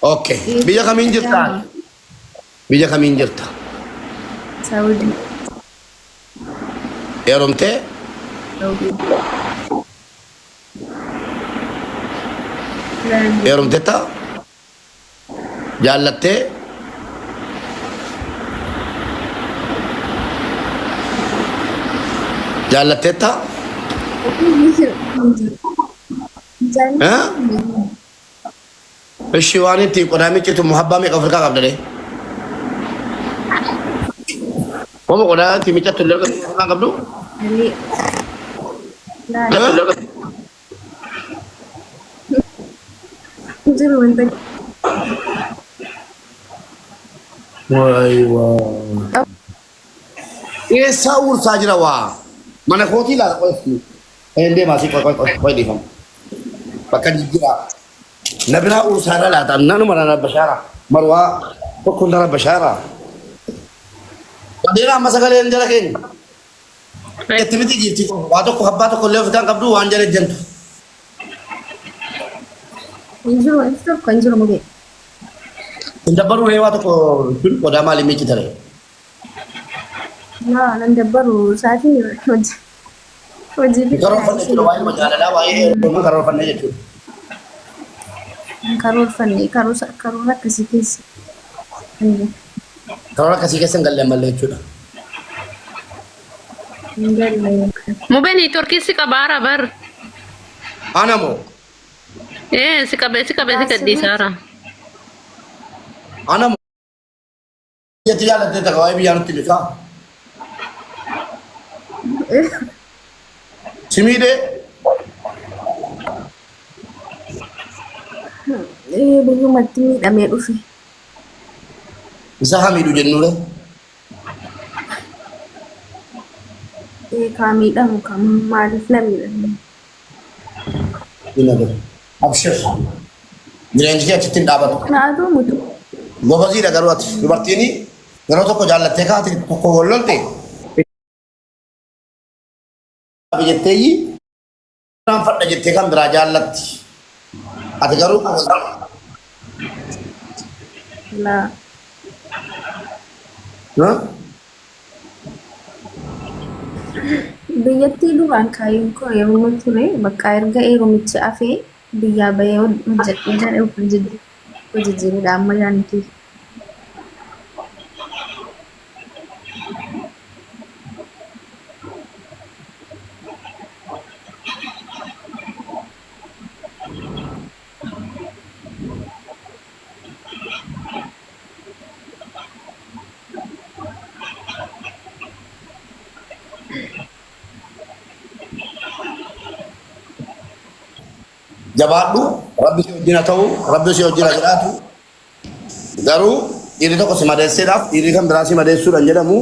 Okay. Biyya kamiin jirta? Biyya kamiin jirta? Saudi. Heerumtee? Saudi. Heerumtetta? Jaallattee? Jaallatteetta? Eh? Ishi waan ittiin qodaa miccitu muhabbaa meeqa of harkaa qabda ree? Wama qodaa ittiin miccattu illee of harkaa qabdu? Eh? Jiru wanta Waay waa. Eessaa uursaa jira waa? Mana kootii ilaala qoy. Een deemaa si qoy qoy qoy qoy dhiifama. Bakka jijjiiraa. Na biraa uursaa irra laata. Nanuma na rabbashaara. Marwaa tokko na rabbashaara. Badeera amma sagaleen jara keenya. Itti miti giiftii koo. Waa tokko abbaa tokko illee ofitaan qabdu waan jala ejjantu. Hin jiru wanti tokko hin jiru mugee. Hin dabbaruu ree waa tokko kun qodaa maalii miiccita ree? Laa nan dabbaru sa'aatiin hojii hojii Hin karoorfanne jechuudha waa'ee jaalalaa waa'ee heerummaa karoorfanne jechuudha. Hin karoorfanne karoora akkasii keessa hin jiru. Karoora akkasii keessa hin galle ammallee jechuudha. Hin galle. Mubee niitworkii si qabaara bar. Ana moo? Ee si qabee si qabee si gadhiisaara. Ana moo? Biyyatti jaalattee takka waa'ee biyyaa nutti beekaa. Si miidhee? Ee biyyumatti miidhamee dhufe. Isa haa miidhu jennuure. Ee kaa miidhamu kan maaliif na miidhame? Hin agarre. Abshir. Jireenyi kee achitti hin dhaabatu. Naaduu mutu. Gobaziidha garuu ati. Dubartiin yeroo tokko jaallattee kaate tokko wal lolte. Jetteeyyi fadha jettee kan biraa jaallatti. Ati garuu Laa. Huh? Biyyattii duraan kaayyoon koo heeruma ture bakka erga heerumichi hafee biyyaa bahee hojjedhu jedhe of jijjiiruudha amma yaadni kiyya. Jabaadhu, rabbi si wajjin haa ta'u, rabbi si wajjin haa jiraatu. Garuu dhiirri tokko si madeesseedhaaf dhiirri kan biraa si madeessuudhaan jedhamu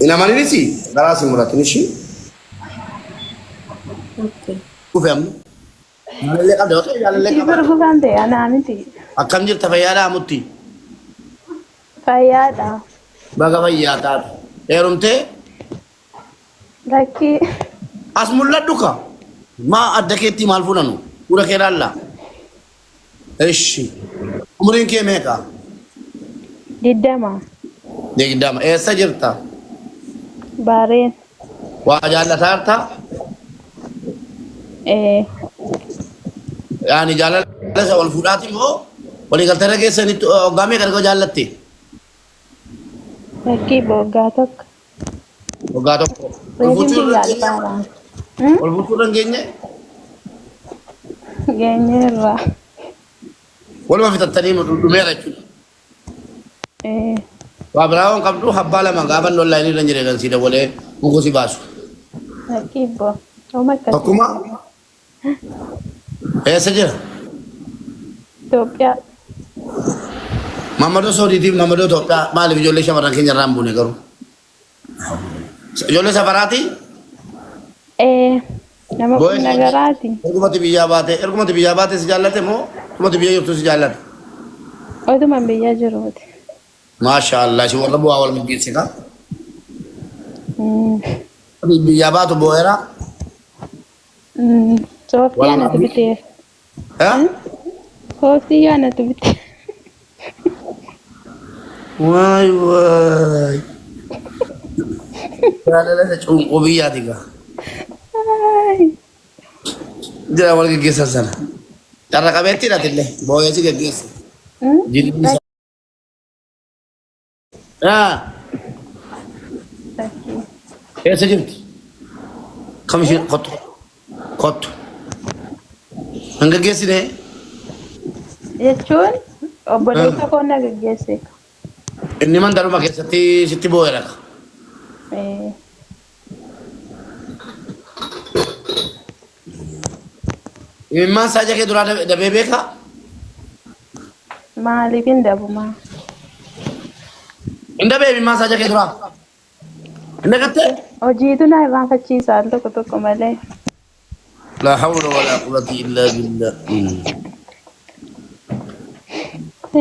hin amaninis garaa si muratin ishii. Okay. Dhufe amma. Jaalallee qabda yoo ta'e jaalallee Sii qaba. gurguraan ta'e anaa miti. Akkam jirta fayyaadhaa mutti? Fayyaadha. Baga fayyaa taate. Heerumtee Lakkii. as mul'adhu ka. Maa adda keettii maal fuudhanu? Fuula kee laalla. Eshi. Umriin kee meeqa? 20. 20. Eessa jirta? Baareen. Waa jaallataa jirta? Ee. Yaani jaalala isa wal fuudhaati moo walii galtee irra geessanitti hoggaa meeqa erga jaallatte? Lakkii waggaa tokko. Waggaa tokko. Wal Reefin fuuchuu irra biyyaa hin geenye? dhufaara. Wal fuuchuu irra hin geenye? Geenyeerra. Waluma fixattanii dhumeera jechuudha. Ee. Waa biraa waan qabdu abbaa lama gaafa inni onlaayinii irra hin jirre kan sii dawwalee mukuu si baasu. Lakkii boo. Hooma akkasii. Tokkuma eessa jira? Itoophiyaa. Mamadoo Soodiitiif Mamadoo Itoophiyaa maaliif ijoollee shamarran keenya irraa hin buune garuu? Ijoollee safaraati? Ee. Nama Boo'ee qubna garaati. Ergumati biyyaa baate ergumati biyyaa baate si jaallate moo ergumati biyya jirtu si jaallate? Otuman biyya jiruuti. Maasha Allah si warra bu'aa wal geggeesse kaa. Biyyaa baatu boo'eera. Sooftii anatu biteef. Eh? Kooftii yoo anatu bite. Waay waay. Jaalala isa cunquu biyyaati gaa. Ay. Jira wal geggeessan sana. Carra qabeettii dhatillee booyee si geggeesse. Jilli isaa. Ah, Lakkii. eessa jirti? Kam isheen kottu kottu. Hin geggeessine. Jechuun obboleessa koo na geggeesse. Inni mandaruma keessatti sitti boo'eera. Eh, Imimmaan isaa ija kee duraa dabee beekaa? Maaliif hin dabumaa? Hin dabee imimmaan isaa ija kee duraa? Hin dagattee? Hojiitu na irraanfachiisa al tokko tokko malee. Laa hawla walaa quwwata illaa billah.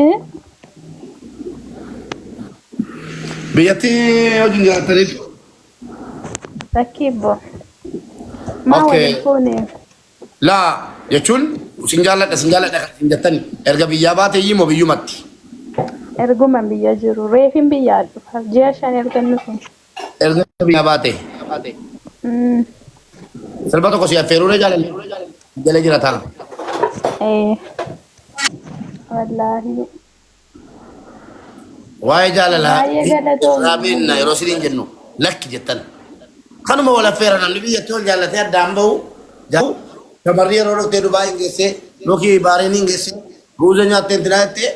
Eh? Biyyatti hojiin jiraattaniif. Lakkii bbo. Maa Okay. waliin fuune? Laa jechuun sin jaalladha sin jaalladha kan isin jettani erga biyyaa baate iyyuu moo biyyumatti? Erguma biyya jiru. Reefin biyyaa dhufa. Ji'a 5 erga inni sun. Erga biyyaa baate. Sirba tokko si affeeruuree jaalalli jala jira ta'a. Ee. Wallaahi. Waa'ee jaalalaa Baay'ee galatoomi. irraa beekna yeroo isiniin jennu lakki jettan. Kanuma wal affeera namni biyyatti wal jaallatee addaan bahu jaalu shamarri yeroo dhuftee Dubaay hin geessee yookiin Baareen hin geessee ruuza nyaattee intinaa jettee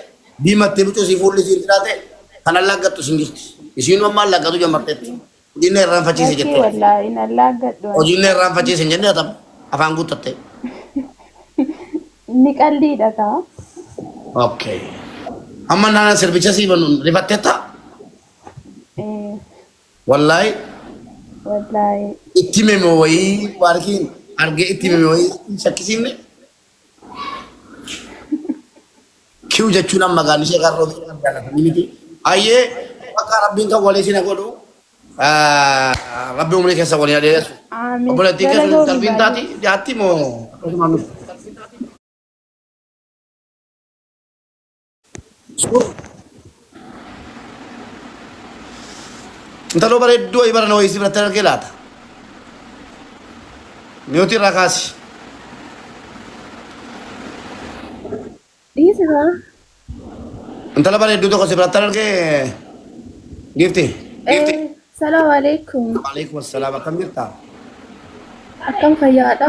diimattee bicuu sii fuulli sii intinaa ta'e kan allaaggattu sin jirti. Isiin amma allaggatu jammarteetti. Hojiin na irraanfachiise Lakkii jettee. wallaahi hin allaaggadhu ani. Hojiin na irraanfachiise hin jenne atam afaan guuttattee. Inni qalliidha kaa. Okay. Amma naana sirbicha sii banu rifatteetta? Ee Wallaahi wallaahi. itti meme wayii waarkiin argee itti meme wayii hin shakkisiifne. Kiw jechuun amma gaan ishee kan roobee kan jaalatanii miti. Ayyee bakka rabbiin kan walii isin haa godhu. Rabbi umrii keessa waliin haa dheeressu. Aamin. Obboleettiin keessan Galatoomi darbiin baay'ee. taati jaatti moo akkasumaan dhufti? Intaloo bareedduu wayii barana wayii si biratti argee laata? Miyootii irraa kaasi. Dhiisi haa. Intala bareedduu tokko si biratti argee giifti. Salaam alaikum. Waalaikum assalaam akkam jirta? Akkam fayyaadha?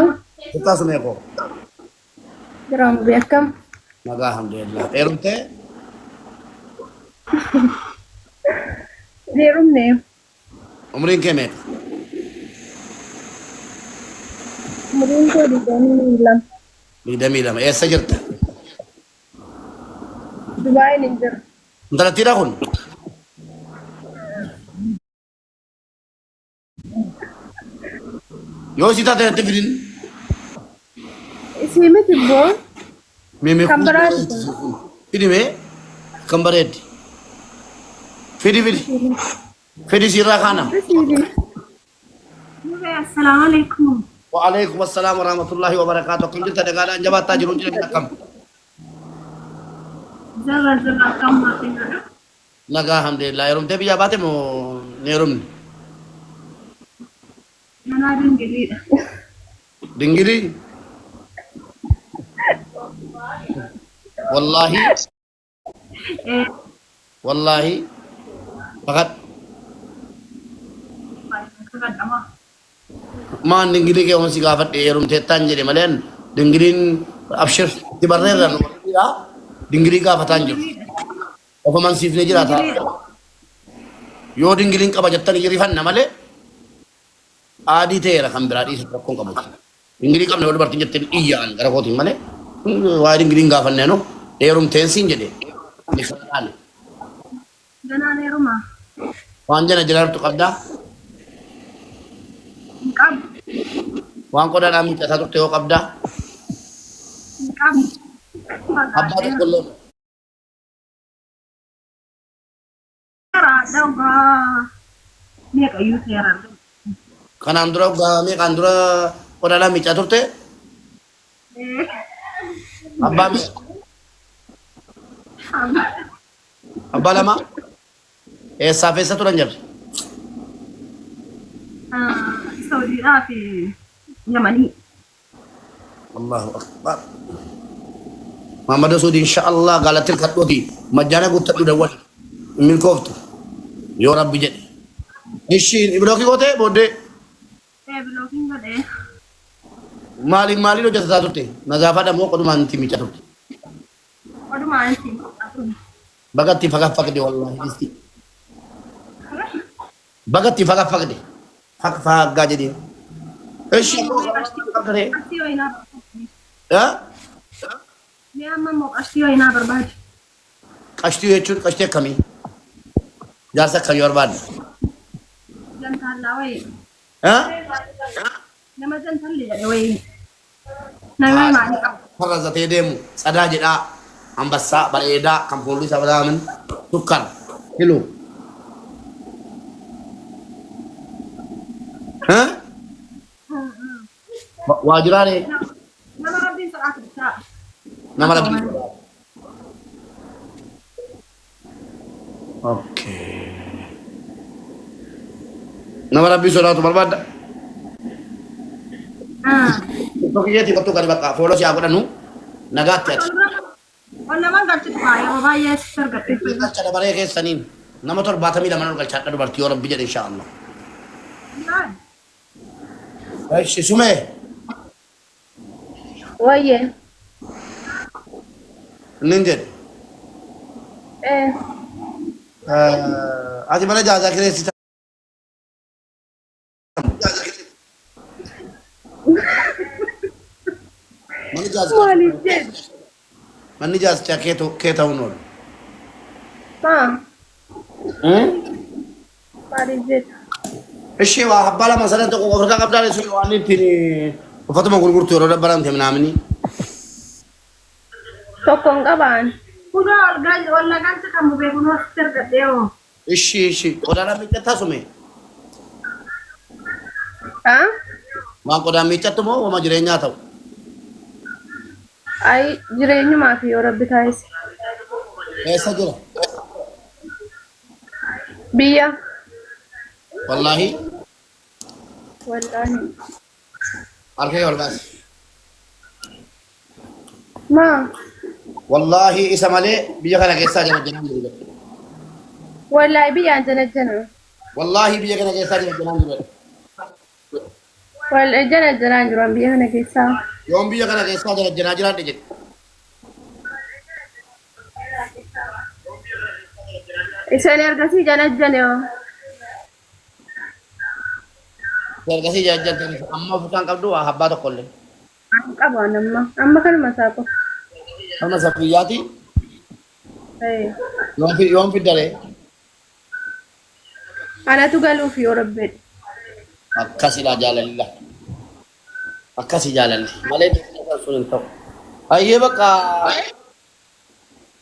Jirtaa sumee koo? Jiraan bu'ee akkam? Nagaa alhamdulillah. Heerumtee? Heerumne. Umriin kee meeqa? Umriin koo 22. 22. Eessa jirta? Dubaayin hin jira. Intalattiidha kun? Yoo isii taate natti fidin. Isii miti boo. Mee mee Kan kun biraati bareeddi kun. isii kun. Fidi mee kan bareeddi. Fidi fidi. Fidi siirraa kaana. Mubee assalaamu alaikum. Wa'alaikum assalam wa rahmatullahi wa barakaatuh. Akkam jirta dhagaadhaan jabaattaa jiruun jireenya akkam. Zarra zarra akkam maatiin Nagaa alhamdulillah. Heerumtee biyyaa baate moo hin heerumne? Manaa dingiliidha. Dingilii? Wallaahi wallaahi kakadhu. Maan dingilii kee waan si gaafadhe heerumteettaan jedhe malee dingiliin abshir itti barreerra nu warri dhiiraa dingilii gaafataan jiru. Of amansiifnee jiraata. Yoo dingiliin qaba jettan rifanna malee aadii ta'eera kan biraa dhiisu rakkoon qabu. Dingilii qabna yoo dubartiin jetteen iyyaan gara kootiin malee waa'ee dingiliin gaafannee nu heerumteen siin jedhe ni fadhaan. Ganaan heeruma. Waan jana jiraartu qabdaa Hin qabu. waan qodaadhaan miiccataa turte yoo qabdaa Hin qabu. abbaa tokkollee Kanaan dura waggaa meeqaan dura qodaadhaan miiccaa turte? Abbaa meeqa? Abbaa lama? Eessaaf eessa turan jarri? Saudiidhaa fi Yamanii. Allahu akbar. Muhammad Suudi insha Allah gaalatti hirkadhuuti majjaana guuttadhu dawwali. Hin milkooftu. Yoo Rabbi jedhe. Ishiin bilookii gootee booddee Ee bilookiin godhee. maaliin maaliin hojjetataa turte? Nazaafaadha moo qodumaan itti miicaa turte? Odumaan ittiin miicaa ture. Baga itti fagaffaqde wallahi disti. Baga itti fagaffaqde. Fagfaaggaa jedhiin. Ishi qabdare. Qarshii wayinaa barbaadi. Eh? Mee amma immoo qarshii wayinaa barbaadi. Qashtii jechuun qashtii akkamii? Jaarsa akkamii barbaadda? Jantaallaa wayii. Eh? Nama jantalli jedhe wayii. Nama maalii qabu? Farrazatee deemu tsadaa jedhaa ambassaa bareedaa kan fuulli isaa badaaman sukkar kiloo. Eh? Waajjiraalee Nama rabbiin sodaatu bichaa. Nama rabbiin sodaatu. Okay. Nama rabbii sodaatu barbaadda. Tokko kiyyeetii kottuu gadi bakka fooloo si haa godhanu nagaatti ati. Ol naman galchitu kaa yeroo baay'ee sitti argadhe. Galcha dabaree keessaniin nama 72 ol galchaadha dubartii yoo rabbi jedhe insha Allah. Eshi sumee. Wayye. Nin jedhe. Eh. Ati mana jaazaa kireessita. Manni jaazaa. Maaliif jedhu? Manni jaazichaa kee ta'u- kee ta'uun oolu. Maa? Maaliif jedhu? Ishee waa abbaa lama sadan tokko of harkaa qabdaa sun waan ittiin uffatuma gurgurtu yeroo dabbaramte minaamini. Tokko hin qabaan. Kunoo ol gal ol na galcha kan mubee kunoo sitti argadhee hoo. Ishii ishii qodaadhaan miiccattaa sume. Haa? Waan qodaan miiccattu moo wama jireenyaa ta'u? Ayi jireenyumaaf yoo rabbi taasise. Eessa jira? Biyya. Wallaahi Wallaahi. harka kee ol kaasi. Maa? Wallaahi isa malee biyya kana keessaa jala jalaan jiru jedhe. Wallaahi biyyaan jana jana. Wallaahi biyya kana keessaa jala jalaan jiru jedhe. Wallaahi jana janaan jiru an biyya kana keessaa. Yoon biyya kana keessaa jala jalaa jiraadhe jedhe. Isaan ergasii jana jane hoo. Ergasii jala jaltee amma ofirkaan qabdu waa abbaa tokko illee. An qabu an amma. Amma kanuma isaa qofa. Nama isa biyyaati Ee. yoom fiddaree? Anatu galuuf yoo rabbi jedhe. Akkasidha jaalalli. Akkasi jaalalli. Malee sun hin ta'u. Hayyee bakka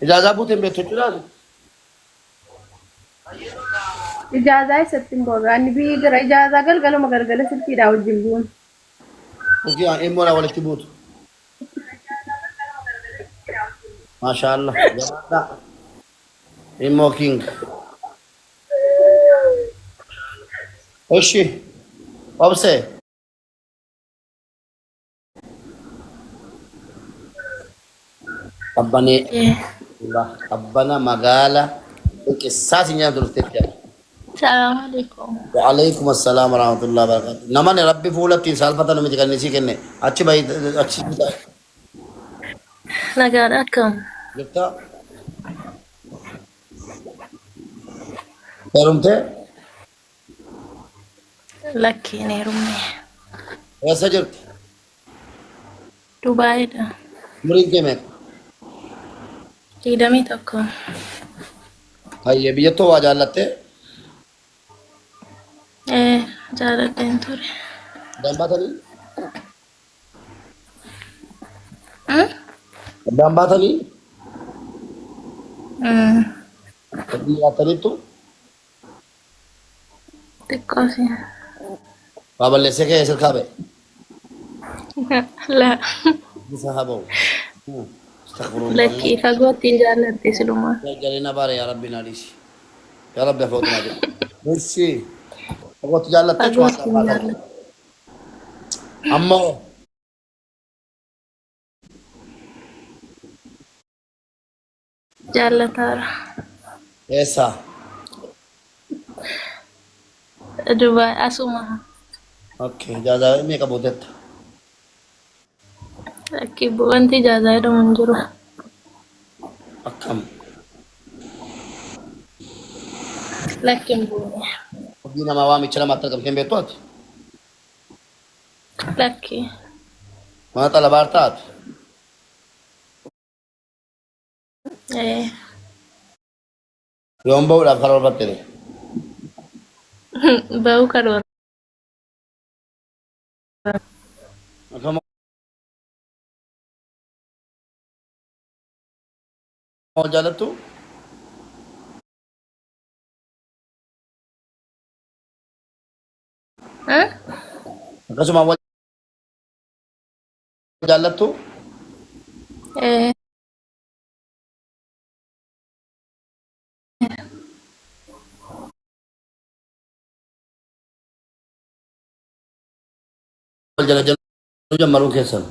ijaazaa buuteen beektu jechuudha. Ijaazaa isatti hin boorra. Ani biyyi jira. Ijaazaa galgaluma galgala silkiidhaa wajjin buun. Silkii immoo walitti buutu. Maashaallah. Jabaadhaa. Immoo king. Eshi. Obse. Qabbanee. Qabbana magaala qissaa si nyaatu dhufteetti. Salaamu alaikum. Waalaikum assalam warahmatullahi wabarakatuh. Namani rabbi fuula ittiin saalfatan miti kan isii kenne. Achi bahi achi Nagaadha akkam? jirta. Heerumtee Lakki hin heerumne. eessa jirti? Dubaayidha. Umriin kee meeqa? 21. Hayyee biyyattuu waa jaallattee Ee jaaladheen ture. addaan baatanii? Hmm? Addaan baatanii? Hmm. Hojii jiraattaniittu Xiqqoo si. waa balleessee kee sirkaa ba'e. La. Isa haa ba'u. Astaghfirullah. Lakkii fagootti hin jaalladhe silumaa. Gargaaree na baara yaa Rabbi naa dhiisi. Yaa Rabbi afootu naa jedhu. Merci. Fagootti jaallatte jechuun Fagootti hin jaalladhe. Ammoo Jaallataara. eessa? Dubaay asuma. Okay. Ijaazaa meeqa buutetta? Lakkii wanti ijaazaa jedhamu hin jiru. Akkam. Lakki hin buune. Hojii namaa waamicha namaatti argamtee hin beektu ati? Lakki. Mana xalabaar taate? Ee. Yoom bahuudhaaf karoorfatte? Bahuu karoora. Akkam wal jaalattu? Akkasuma wal jaallattu? Ee. Wal jala jaluu jammaruu keessan.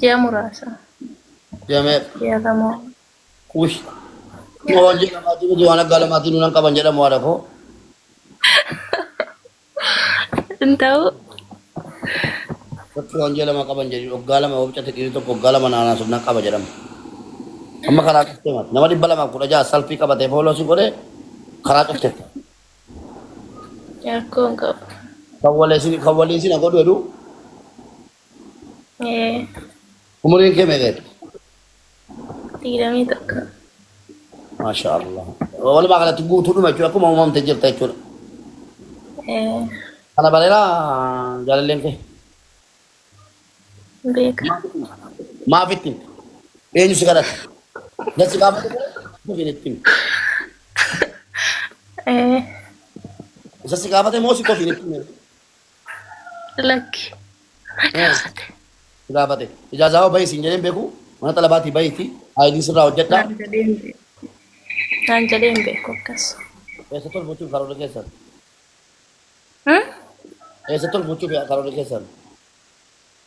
Ji'a muraasa. Ji'a meeqa? Ji'a lama. Uy. Waan ji'a lamaatii miti waan aggaa lamaatii nuun qaban jedhamu haadha koo. Hin ta'u. Bakki waan ji'a lama qaban jedhi waggaa lama yoo bicate dhiirri tokko waggaa lama naanaa sun nan qaba jedhama. Amma karaa cuftee mati. Nama 216 salfii qabatee fooloo si godhee karaa cuftee. Rakkoo hin qabu. Kan walii kan walii sin godhu jedhu Ee. umuriin kee meeqa jedhu? 21. Maasha Allah. Walumaa galatti guutuudhuma jechuudha akkuma uumamte jirta jechuudha. Ee. Kana bareeraa jaalalleen kee. Beeka. Maaf itti himte? Eenyu si kadhate? Gasi gaafate moo ofiin itti himte? Ee. Isa si gaafate moo si ofiin itti hime? Lakki. Na gaafate. Si gaafate. Ijaazaa bahi siin jedheen beeku mana xalabaatii bahiiti ID sirraa hojjedhaa. Naan jedhee hin beeku. Naan jedhee hin beeku akkas. Eessatti ol fuuchuuf karoora keessan? Hmm? Eessatti ol fuuchuuf karoora keessan?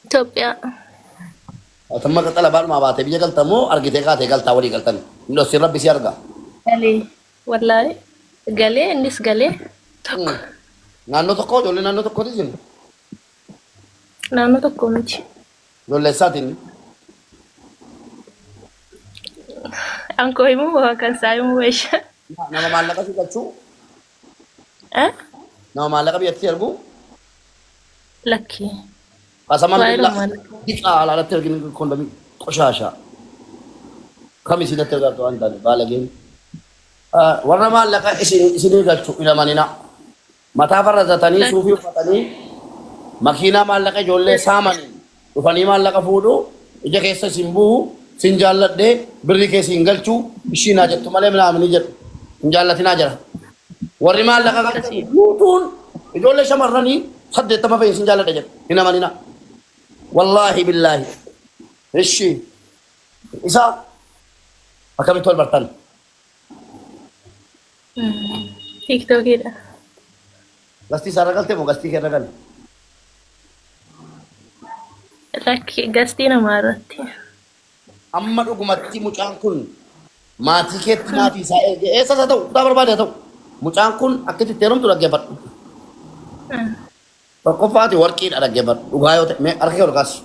Itoophiyaa. Atamma xalabaadhumaa baatee biyya galta moo argitee kaatee galtaa walii galtan? Hin dhossin rabbi si arga. Galee. Wallaahi. Galee innis galee. Tokko. Naannoo tokko ijoollee naannoo tokkooti isin? Naannoo tokko miti. Ijoollee eessaatiin? Ankoo himuu moo kan isaa himuu weesha? Nama maallaqa si galchuu? Eh? Nama maallaqa biyyatti ergu? Lakki. Qasaman Waa'ee billaa maallaqa. diqaa alaalatti ergin kondomii qoshaasha. Kam isinatti ergaatu waan taane baalageen. Warra maallaqa isinii galchu hin amanina. Mataa farrazatanii suufii uffatanii makiinaa maallaqa ijoollee saamanii dhufanii maallaqa fuudhu ija keessa isin bu'u sin jaalladhee birrii keessa hin galchu ishii naa jettu malee minaamini jedhu hin jaallatinaa jira. Warri maallaqa galchan guutuun ijoollee shamarranii 80 fa'i sin jaalladha jedhu hin amanina. Wallaahi billaahi. Ishi isa akkamitti wal bartan? Tiktookiidha. Gastii isaarra galte moo gastii keerra gale? Lakki gastii namaa irratti. Amma dhugumatti mucaan kun maatii keetti maatii isaa erge eessas haa ta'u kutaa barbaade haa ta'u mucaan kun akka itti heerumtu dhaggeeffadhu. Tokkoffaati warqiidha dhaggeeffadhu dhugaa yoo ta'e mee harka kee ol kaasi.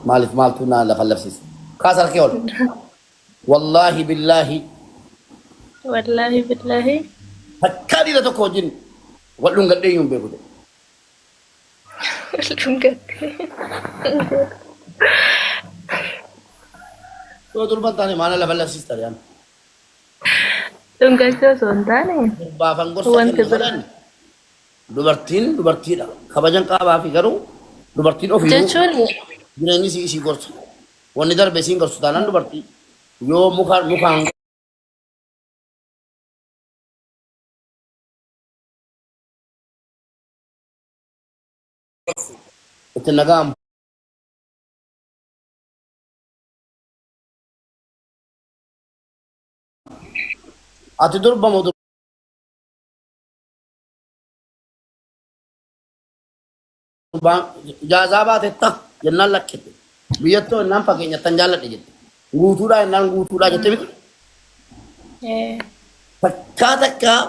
Maaliif maaltu na lafa lafsiisa? Kaas harka kee ol. Wallaahi billaahi Wallaahi billaahi. Takkaa dhiira tokko wajjin wal dhungadhee iyyuu hin beeku jedhe. Wal dhungattee. Yoo durba hin taane maana lafa lafsiista jedhan. Dhungachuu osoo hin taane Durbaafan gorsa wanti kenna bira. jedhan dubartiin dubartiidha. Kabajan qaabaa fi garuu dubartiin ofiinuu Jechuun jireenyi isii isii gorsa. Wanni darbe isiin gorsu taanaan dubartii yoo muka mukaan itti naga'amu. Ati durba moo durbaan ijaazaa baatetta jennaan lakkite. Biyyattuu jennaan fageenyattan jaalladhe jette. Guutuudhaa jennaan guutuudhaa jette miti. Ee. Takkaa takkaa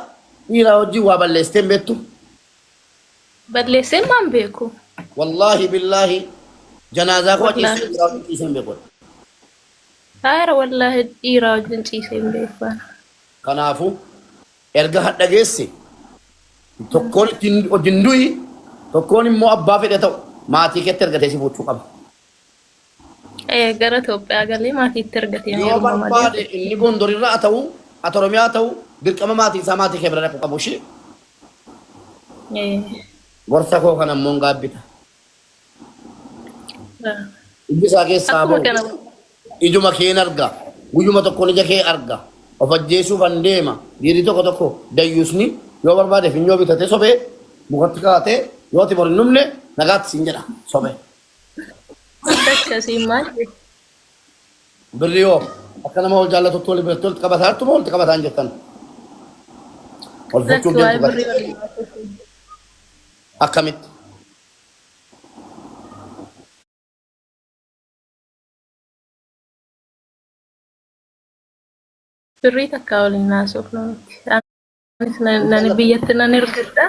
dhiiraa wajjin waa balleessitee hin beektu. Balleessee maan beeku. Wallaahi billaahi janaazaa koo Wallaahi. ciisee dhiiraa wajjin ciisee hin beeku. Haara wallaahi dhiiraa wajjin ciisee hin beeku. Kanaafuu erga hadha geesse tokkoon ittiin wajjin du'i tokkoon immoo abbaa fedhe ta'u maatii keetti ergatee si fuuchuu qaba. Ee gara Itoophiyaa galee maatiitti ergatee Yoo heeruma malee. barbaade inni Gondorirraa haa ta'u, ati Oromiyaa haa ta'u, dirqama maatii isaa maatii kee bira dhaquu qabu ishee. Ee. Gorsa koo kana immoo hin gaabbita. Ijji isaa keessaa Akkuma bahu. kana Ijuma keen arga. Guyyuma tokkoon ija kee arga. Of ajjeesuuf an deema. Dhiirri tokko tokko dayyuusni yoo barbaade finyoo bitatee sobee mukatti kaa'atee yoo ati bor hin dhumne nagaatti siin jedha sobee. Wanta akkasii maal? Birri hoo akka nama wal jaallatutti wal biratti walitti qabataa jirtu moo walitti qabataa hin jirtan? Wal Lakki fuuchuuf waa'ee deemtu birrii bara. waliin haasofnu. Akkamitti? Birrii takka waliin haasofnu miti. Anis nan biyyatti nan ergadha.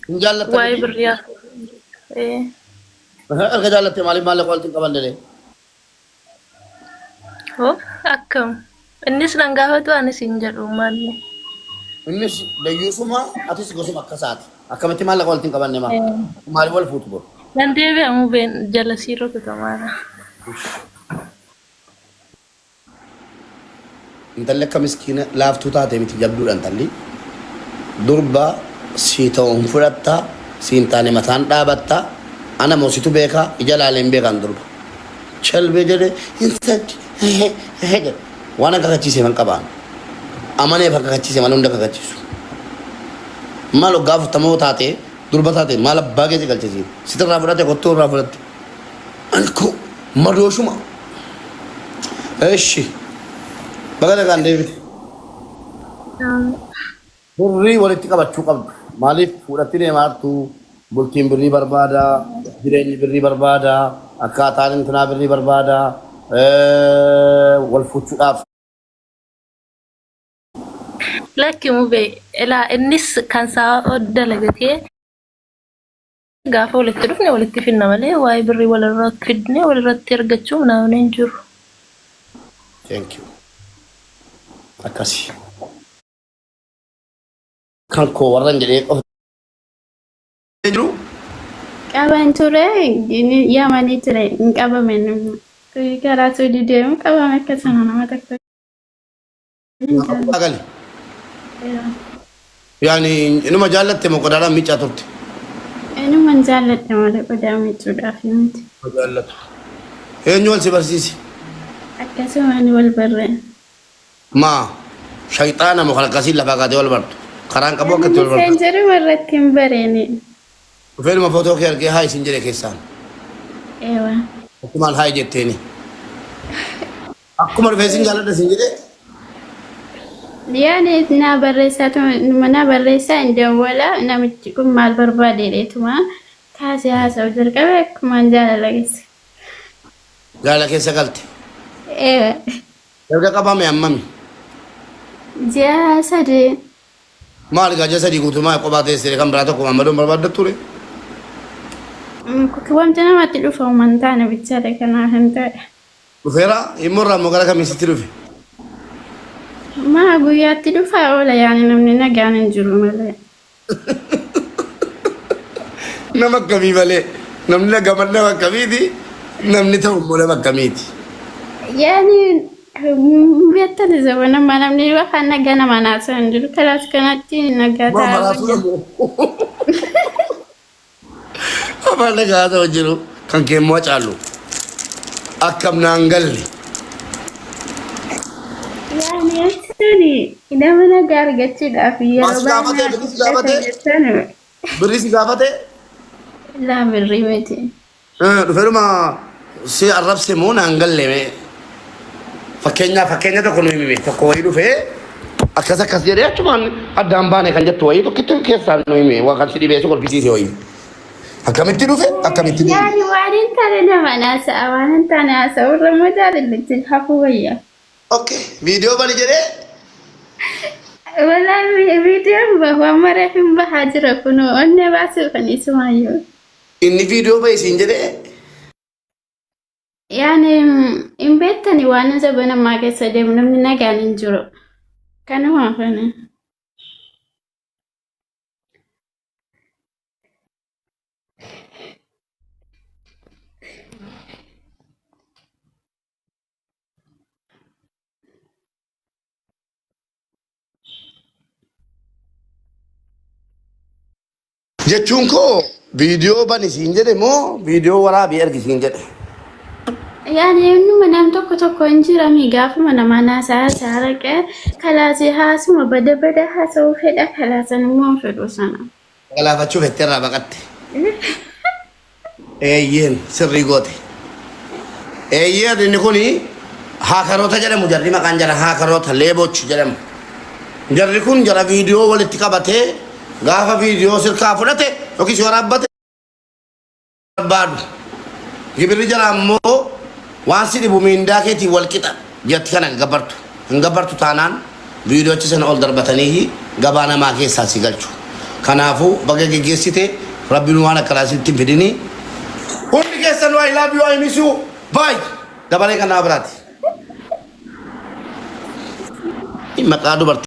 Hin jaallattanii Waa'ee fi birrii haasofnu. Ee. erga jaallattee maaliif maallaqa walitti hin qaban jedhee? Hoo akkam. Innis nan gaafatu anis hin jedhu maalli. Innis dayyuusuma atis gosuma akka isaati. Akkamitti maallaqa walitti hin qabanne maa? Maaliif wal fuutu boru? Nan deebi'amu been jala sii rukutamaara. Intalli akka miskiina laaftuu taate miti jabduudha intalli. Durba sii ta'u hin fudhatta, sii hin taane mataan dhaabatta. Ana moo situ beeka ija laalee hin beekan durba. Chalbee jedhe hin saddi jedhe. Waan akka kakachiiseef hin qabaan. Amaneef akka kakachiise malee hunda kakachiisu. Maal waggaa afurtama taate durba taate maal abbaa kee si galchisiin. Sitirraa fudhate kottuu irraa fudhatte. Ani koo madooshuma. Eshi. Baga nagaan deebite. Birrii walitti qabachuu qabdu. Maaliif fuudhatti deemaa jirtu? Bultiin birrii barbaada, jireenyi birrii barbaada, akkaataan intinaa birrii barbaada, wal fuuchuudhaaf. Lakki mubee ilaa innis kan isaa dalagatee gaafa walitti dhufne walitti finna malee waa'ee birrii walirratti fidne walirratti argachuu naamni hin jiru. Thank you. Akkasi. Kan koo warran jedhee qofa jiru. Qaban ture yamanii ture hin qabame karaa Suudii deemu qabame akkasuma nama tokko. Gali. Yaani inuma jaallatte moo qodaadhaan miicaa turte? Inuman jaalladha malee qodaa miicuudhaaf miti. Jaallatu. Eenyu wal si barsiise? Akkasumaan wal barre. Maa shayxaana moo kan akkasiin lafaa kaatee wal bartu? Karaan qabu akkatti wal bartu. Messengeruma irratti hin bareene. Dhufeedhuma footoo kee argee haa isin jedhe keessaan. Ewa. Akkumaan haa jetteeni. Akkuma dhufee sin jaalladha sin jedhee. Yaani naa barreessaa naa barreessaa hin dawwala namichi kun maal barbaade jedheetuma kaasee haasa'u jalqabe akkumaan jaalala keessa. Jaalala keessa galte. Ewa. Erga qabame hammami? Ji'a sadii. Maal egaa ji'a sadii guutuu maa kophaa teessee kan biraa tokko maammadoon barbaadda ture? Wanti namatti dhufa uuman taane bichaadha kanaaf hin ta'e. Dhufeera immoo irraa immoo gara kamii sitti dhufe? Maa guyyaatti dhufaa oola yaani namni nagaan hin jiru malee. Nama akkamii malee namni nagaman nama akkamiiti namni ta'u immoo nama akkamiiti? Yaani beektan zamana namni afaan nagaa nama naasoo hin jiru kalaas kanatti nagaa Maa taa'aa maraatuu hojjetu. namoo? Afaan nagaa ta'u jiru kan kee immoo caalu akkam naan galle. Yaani jechuun nama nagaa argachuudhaaf yeroo Maas gaafatee baay'ee birrii si gaafatee jechuun birrii si gaafatee laa birrii miti. Dhufeeruma si arrabse moo naan galle mee? Fakkeenyaa fakkeenya tokko nu himi tokko wayii dhufee Akkas akkas jedhee achumaan addaan baane kan jettu wayii tokkitti keessaa nu hime waa kan si dhibee si kolfisiise wayii. Akkamitti dhufe akkamitti deeme. Yaani waan hin taane nama naasa'a waan hin taane haasa'u irra immoo jaalallichi hafuu wayya. Okay, viidiyoo bani jedhee. Walaa viidiyoon bahu amma reef hin bahaa jira kunoo onnee baasuuf ani isumaayyuu. Inni viidiyoo bahi siin jedhee. Yaani hin beektani waan zabana ammaa keessa deemu namni nagaan hin jiru. Kanuma kana. Jechuun koo viidiyoo bani siin jedhe moo viidiyoo waraabii ergi siin jedhe. Yaani innuma nam tokko tokko hin jirami gaafuma namaa naasaa haasa'aa kalaasii haasuma bada bada haasa'uu fedha kalaasan immoo hin fedhu sana. Galaafachuuf jettee irraa baqatte. Eeyyeen sirrii goote. Eeyyeen inni kuni haakaroota jedhamu jarri maqaan jara haakaroota leeboch jedhamu. Jarri kun jara viidiyoo walitti qabatee gaafa viidiyoo sirkaa fudhate yookiis waraabbate barbaadu. Gibirri jara ammoo waan si dhibu miindaa keetiin wal qixa jatti kana gabbartu. Hin gabbartu taanaan viidiyoochi sana ol darbatanii gabaa namaa keessaa si galchu. Kanaafuu baga geggeessite rabbiin waan akkanaa sitti hin fidini. Hundi keessanuu I love you, I miss you. Bye. Dabalee kanaa biraati. Maqaa dubartii.